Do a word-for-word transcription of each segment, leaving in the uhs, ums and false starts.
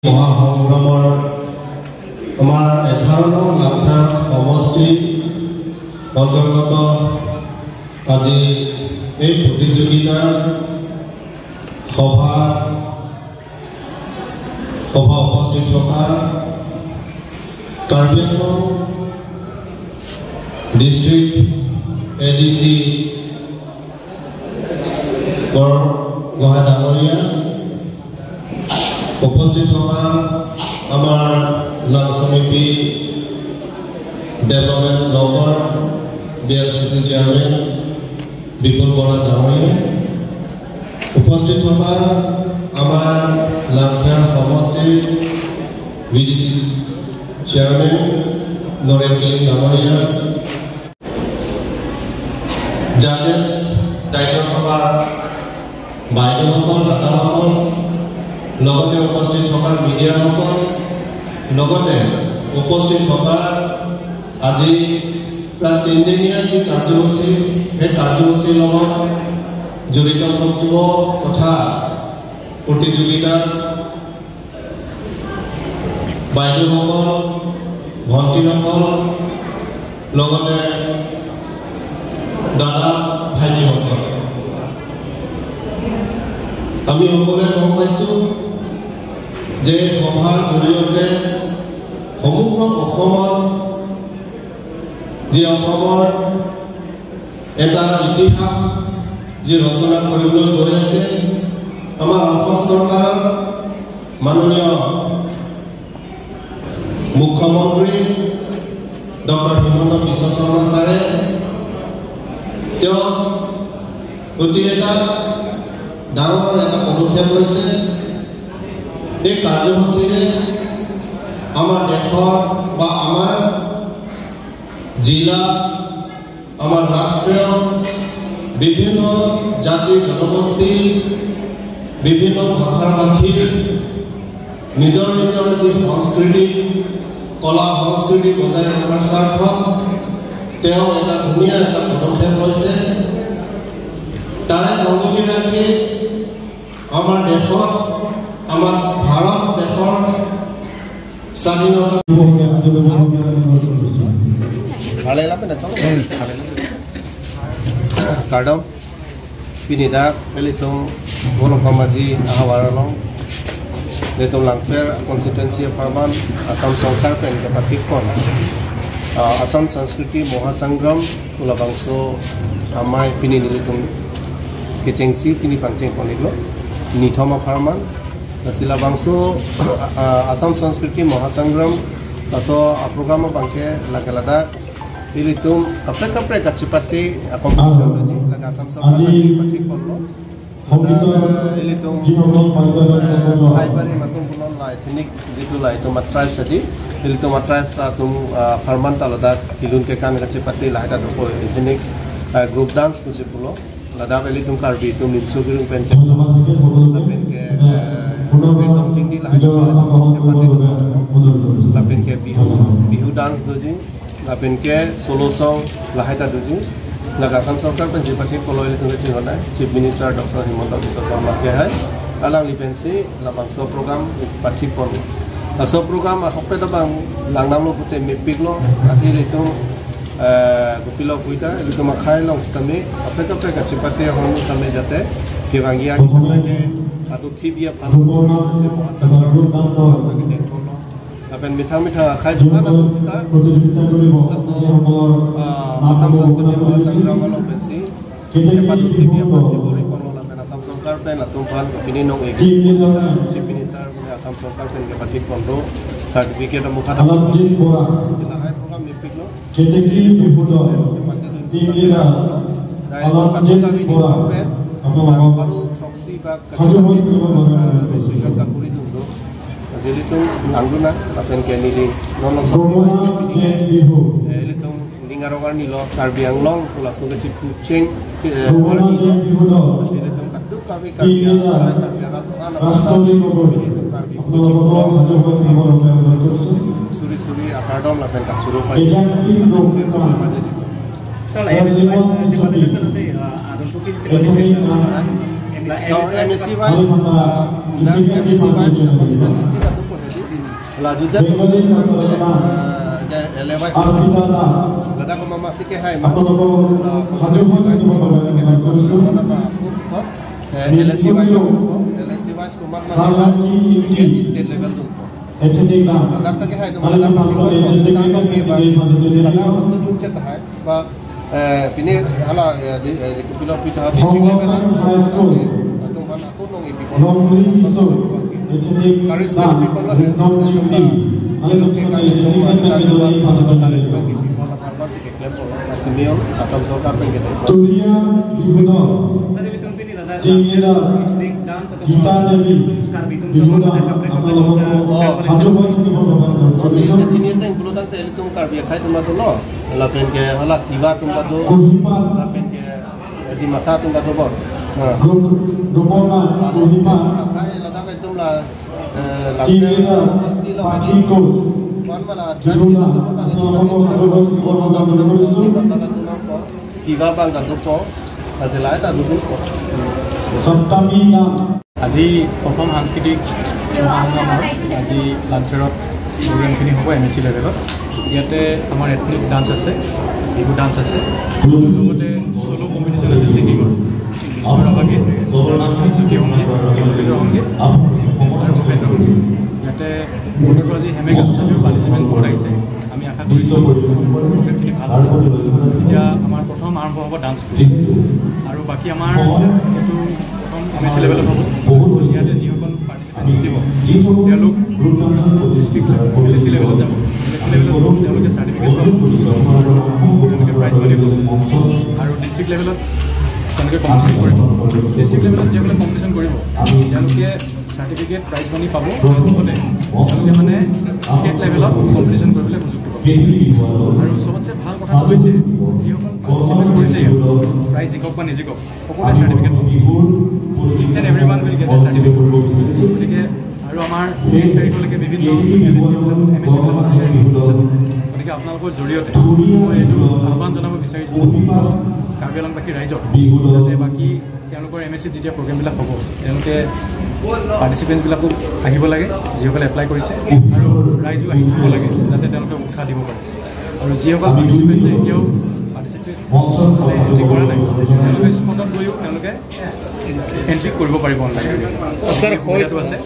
মহাসংগ্ৰামৰ আমাৰ এঘাৰ নং লাংখেৰ সমষ্টি অন্তৰ্গত আজি এই প্ৰতিযোগিতাৰ সভা সভা উপস্থিত থকা Karbi Anglong district A D C Borgohain ডাঙৰীয়া, উপস্থিত থকা আমাৰ লাংচমিতি ডেভেলপমেণ্ট ব্লকৰ B L C C chairman Bipul Bora ডাঙৰীয়া, উপস্থিত থকা আমাৰ লাংখেৰ সমষ্টিৰ V D C chairman Naren Killing ডাঙৰীয়া, জাজেছ, দায়িত্বত থকা বাইদেউসকল, দাদাসকল, লগতে উপস্থিত থকা মিডিয়াসকল, লগতে উপস্থিত থকা আজি প্ৰায় তিনিদিনীয়া যি কাৰ্যসূচী, সেই কাৰ্যসূচীৰ লগত জড়িত থাকিব তথা প্ৰতিযোগিতাত বাইদেউসকল, ভণ্টিসকল, লগতে দাদা, ভাইটিসকল, আমি সকলোৱে গম পাইছো যে সভাৰ জৰিয়তে সমগ্ৰ অসমত যি অসমৰ এটা ইতিহাস যি ৰচনা কৰিবলৈ গৈ আছে, আমাৰ অসম চৰকাৰৰ মাননীয় মুখ্যমন্ত্ৰী ডক্টৰ হিমন্ত বিশ্ব শৰ্মা ছাৰে তেওঁ অতি এটা ডাঙৰ এটা পদক্ষেপ লৈছে। এই কাৰ্যসূচীৰে আমাৰ দেশৰ বা আমাৰ জিলা, আমাৰ ৰাষ্ট্ৰীয় বিভিন্ন জাতি জনগোষ্ঠী, বিভিন্ন ভাষা ভাষী নিজৰ নিজৰ যি সংস্কৃতি, কলা সংস্কৃতি বজাই ৰখাৰ স্বাৰ্থত তেওঁ এটা ধুনীয়া এটা পদক্ষেপ লৈছে। তাৰে সংগতি ৰাখি আমাৰ দেশত, আমাৰ ভাৰত দেশৰ স্বাধীনতা। Kardom, pini dak ilitum Golok Kamaji ahavar along ilitum Langpher constituency apharman Assam Sorkar pen kepathik pon, ah, Assam Sanskriti Mahasangram pu labangso amei pini nelitum kechengsi pini pangcheng pon-iklo, nithom apharman. Lasi labangso, ah, Assam Sanskriti Mahasangram laso aprogram abangke lake ladak ilitum kaprek kaprek kachipate akompetishon doji, lake Assam Sorkar kachipathik ponlo. Ladak, eh, ilitum, eh, Phaibari atum punon la ethnic, jitu la itum a-tribes adi, ilitum a-tribes atum, ah, apharman ta ladak kelun kekan kachipate lahai ta dopo, ethnic, eh, group dance pusi pulo. Ladak ilitum Karbi atum Nimso Kirung pen cheplo, lapen ke, eh, Karbi Tongchingdi lahai ta ilitum chepate dopo. Lapen ke Bihu, Bihu dance doji, lapen ke solo song lahai ta doji. Lake Assam Sorkar pensi pathik ponlo ilitum kachinghon ai Chief Minister Doctor Himanta Biswa Sarma kehai, alangli pensi labangso program pathik pon. Laso program ahokpet abang langdamlo pute mepiklo, athe ilitum, eh, kopilo puita, ilitum akhai along sitame kaprek kaprek kachipate ahormu tame jate kevangji arni tame ke adu thibia phan se Mahasangram lapen methang methang akhai jukan atum sita laso, ah, Assam Sanskriti Mahasangram along pensi kepadu thibia phan si bor-i ponlo lapen Assam Sorkar pen latum aphan pini nong-ik Chief Minister pen Assam Sorkar pen kepathik ponlo, certificate amukha ta si lahai program mepiklo. Keteki Bihu Dol, team leader, Alamjit Bora, apni aphan. Ilitum angduna, lapen ke neli non long Gomona J Bihu. Eh, ilitum ning arong arni lo, Karbi Anglong, pulas nungke chipu cheng, eh, Gomona J Bihu Dol, ilitum kaduk kami team Karbi leader, Anglong, Karbi Anglong, Rastri Gogoi, ilitum Karbi apni aphan hajo hoi Gomona J Bihu Dol. Suri suri akardom lapen kachoro pai. Ejang team group. Ilitum kami majadi. Sir, M A C wise, uh, department ante, uh, aro to ki Ethnic, uh, M A C wise, uh, M A C wise, kapasitas kita tu ko jadi. La juja tu, Bengali, uh, uh, L A wise. Arpita Das. Lada ko mama si ke hai ma. Apa nama? Uh, kapasitas wise, mama si ke hai ma. Mana ma, ko, ko. Eh, L A C wise, ko, L A C wise, ko mat ma. Salati Inti. State level tu ko. Ethnic dance. Ladak ta ke hai tu, ladak ta ke hai tu, ladak sabse chungchet hai. Ba, eh, pine hala, eh, di, eh, di kopilo pita district level. High School. Ladak man aku nong ipi kon. Longri Iso. Ethnic dance. Karisma ipi kon lo hai. Nong Chingti. Alo ke karisma ipi kon lo hai. Karisma ipi kon lo hai. Simeo, Assam sorkar pen kita. Turia Bihu Dol. Team leader, Gita Devi, Bihu Dol, apni aphan hajo hoi Bihu Dol. Neli chini teng pulo tang te ilitum Karbi akhai atum atum lo. Lapen ke hala Tiwa atum ta do. Kohima. Lapen ke, eh, Dimasa atum ta do bo. Ha. Gro-, Gropona, Kohima. Akhai ladak itum la, eh, team leader, Pati Kos. Bihu Dol, apni aphan hajo hoi Bihu Dol. Dimasa ta do nang ko. Kiba bang ta dopo, ta selai ta dopo. Saptami Dance. আজি প্ৰথম সাংস্কৃতিক মহাসংগ্ৰামৰ আজি লাঞ্চেৰত প্ৰগ্ৰেমখিনি হ'ব M A চি লেভেলত। ইয়াতে আমাৰ এথনিক ডান্স আছে, বিহু ডান্স আছে, লগতে চ'ল' কম্পিটিশ্যন আছে ছিংগিঙৰ। বিষ্ণু ৰাভাগীত, জ্যোতি সংগীত, জ্যোতি সংগীত আৰু ভূপেন্দ্ৰ সংগীত। ইয়াতে বতৰটো আজি সেমেকা, তথাপিও পাৰ্টিচিপেণ্ট বহুত আহিছে। আমি আশা কৰিছোঁ প্ৰগ্ৰেমখিনি ভাল হ'ব। এতিয়া আমাৰ প্ৰথম আৰম্ভ হ'ব ডান্স গ্ৰুপ। আৰু বাকী আমাৰ এইটো প্ৰথম এম এ চি লেভেলত হ'ব। ইয়াতে যিসকল পাৰ্টিচিপেণ্ট থাকিব, তেওঁলোক ডিষ্ট্ৰিক্ট লেভেল, এম এ চি লেভেলত যাব। এম এ চি লেভেলত তেওঁলোকে চাৰ্টিফিকেট পাব। তেওঁলোকে প্ৰাইজ মানি পাব। আৰু ডিষ্ট্ৰিক্ট লেভেলত তেওঁলোকে কম্পিটিশ্যন কৰিব। ডিষ্ট্ৰিক্ট লেভেলত যিসকলে কম্পিটিশ্যন কৰিব, তেওঁলোকে চাৰ্টিফিকেট, প্ৰাইজ মানি পাব। আৰু লগতে তেওঁলোকে মানে ষ্টেট লেভেলত কম্পিটিশ্যন কৰিবলৈ সুযোগটো পাব। আৰু চবতছে ভাল কথা হৈছে, যিসকল পাৰ্টিচিপেণ্ট কৰিছে ইয়াত, প্ৰাইজ জিকক বা নিজিকক, সকলোৱে চাৰ্টিফিকেট পাব। Each and everyone will get a certificate. গতিকে আৰু আমাৰ তেইছ তাৰিখলৈকে বিভিন্ন এম এ চি বিলাকত আছে। গতিকে আপোনালোকৰ জৰিয়তে মই এইটো আহ্বান জনাব বিচাৰিছোঁ কাৰ্বি আংলংবাসী ৰাইজক, যাতে বাকী তেওঁলোকৰ এম এ চিত যেতিয়া প্ৰগ্ৰেমবিলাক হ'ব, তেওঁলোকে পাৰ্টিচিপেণ্টবিলাকো আহিব লাগে, যিসকলে এপ্লাই কৰিছে, আৰু ৰাইজো আহি চাব লাগে, যাতে তেওঁলোকে উৎসাহ দিব পাৰে। আৰু যিসকল পাৰ্টিচিপেণ্টে এতিয়াও পাৰ্টিচিপেণ্ট, মানে, এণ্ট্ৰি কৰা নাই, তেওঁলোকে স্পটত গৈও তেওঁলোকে এণ্ট্ৰি কৰিব পাৰিব অনলাইন। ছাৰ, সুবিধাটো আছে,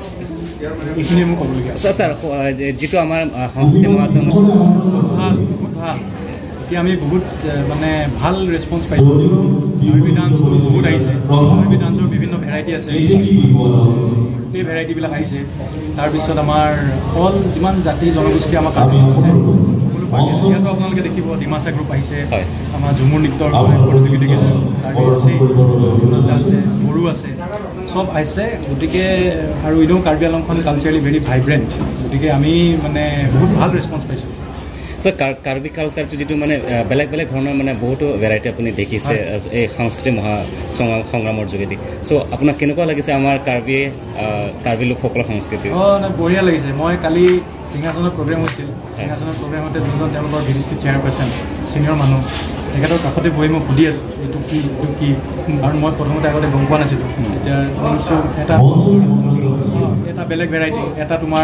এইখিনিয়ে মোৰ ক'বলগীয়া। ছাৰ, ছাৰ, ক-, যে-, যিটো আমাৰ, আ, সংস্কৃতি মহাসংঘ। বহুত ভাল, বহুত ভাল। এতিয়া আমি বহুত, এ, মানে, ভাল ৰেছপন্স পাইছোঁ। কাৰ্বি ডান্স বহুত আহিছে। কাৰ্বি ডান্সৰ বিভিন্ন ভেৰাইটি আছে। গোটেই ভেৰাইটিবিলাক আহিছে। তাৰপিছত আমাৰ অল যিমান জাতি জনগোষ্ঠী আমাৰ কাৰ্বি আছে, সকলো পাৰ্টি আছে। ইয়াতো আপোনালোকে দেখিব, ডিমাচা গ্ৰুপ আহিছে। হয়। আমাৰ ঝুমুৰ নৃত্যৰ প্ৰতিযোগী দেখিছোঁ। কাৰ্বি আছে, ডিমাচা আছে, বড়ো আছে, চব আহিছে। গতিকে আৰু ইনেও কাৰ্বি আংলংখন কালচাৰেলি ভেৰি ভাইব্ৰেণ্ট। গতিকে আমি, মানে, বহুত ভাল ৰেছপন্স পাইছোঁ। ছাৰ, কাৰ-, কাৰ্বি কালচাৰটো যিটো মানে, আহ, বেলেগ বেলেগ ধৰণৰ মানে বহুতো ভেৰাইটি আপুনি দেখিছে, হয়। আহ, এই সাংস্কৃতিক মহা সংগ্ৰাম-, সংগ্ৰামৰ যোগেদি। চ' আপোনাক কেনেকুৱা লাগিছে আমাৰ কাৰ্বি, আহ, কাৰ্বি লোকসকলৰ সংস্কৃতি? অ, নাই, বঢ়িয়া লাগিছে। মই কালি সিংহাসনৰ প্ৰগ্ৰেম হৈছিল। হয়। সিংহাসনৰ প্ৰগ্ৰেম হওঁতে যোনজন তেওঁলোকৰ B D C chairperson, senior মানুহ, তেখেতৰ কাষতে বহি মই সুধি আছোঁ, "এইটো কি, এইটো কি?" কাৰণ মই প্ৰথমতে আগতে গম পোৱা নাছিলোঁ। উম। এতিয়া শুনিছোঁ, এটা, অ, এটা বেলেগ ভেৰাইটি, এটা তোমাৰ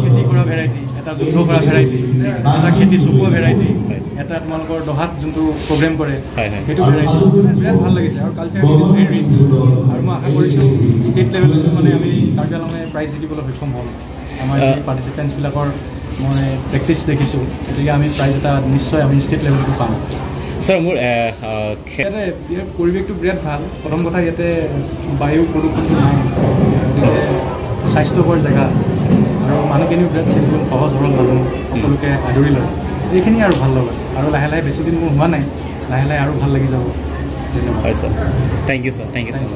খেতি কৰা ভেৰাইটি, এটা যুদ্ধ কৰা ভেৰাইটি, এটা খেতি চপোৱা ভেৰাইটি, এটা তোমালোকৰ দহাত যোনটো প্ৰগ্ৰেম কৰে, হয়, হয়। সেইটো ভেৰাইটি। বিৰাট ভাল লাগিছে। আৰু কালচাৰ ইজ ভেৰি ৰিচ। আৰু মই আশা কৰিছোঁ ষ্টেট লেভেলতো, মানে, আমি কাৰ্বি আংলঙে প্ৰাইজ জিকিবলৈ সক্ষম হ'ম। আমাৰ যি আহ, পাৰ্টিচিপেণ্টছবিলাকৰ মই প্ৰেক্টিছ দেখিছোঁ, গতিকে আমি প্ৰাইজ এটা নিশ্চয় আমি ষ্টেট লেভেলতো পাম। ছাৰ, মোৰ, আহ, আহ, খে- ইয়াতে ইয়াৰ পৰিৱেশটো বিৰাট ভাল। প্ৰথম কথা, ইয়াতে বায়ু প্ৰদূষণটো নাই, গতিকে স্বাস্থ্যকৰ জেগা আৰু মানুহখিনিও বিৰাট চিম্পুল, সহজ সৰল মানুহ, সকলোকে আদৰি লয়। এইখিনি আৰু ভাল লগা। আৰু লাহে লাহে, বেছি দিন মোৰ হোৱা নাই, লাহে লাহে আৰু ভাল লাগি যাব। ধন্যবাদ। হয় sir, thank you sir, thank you so' much.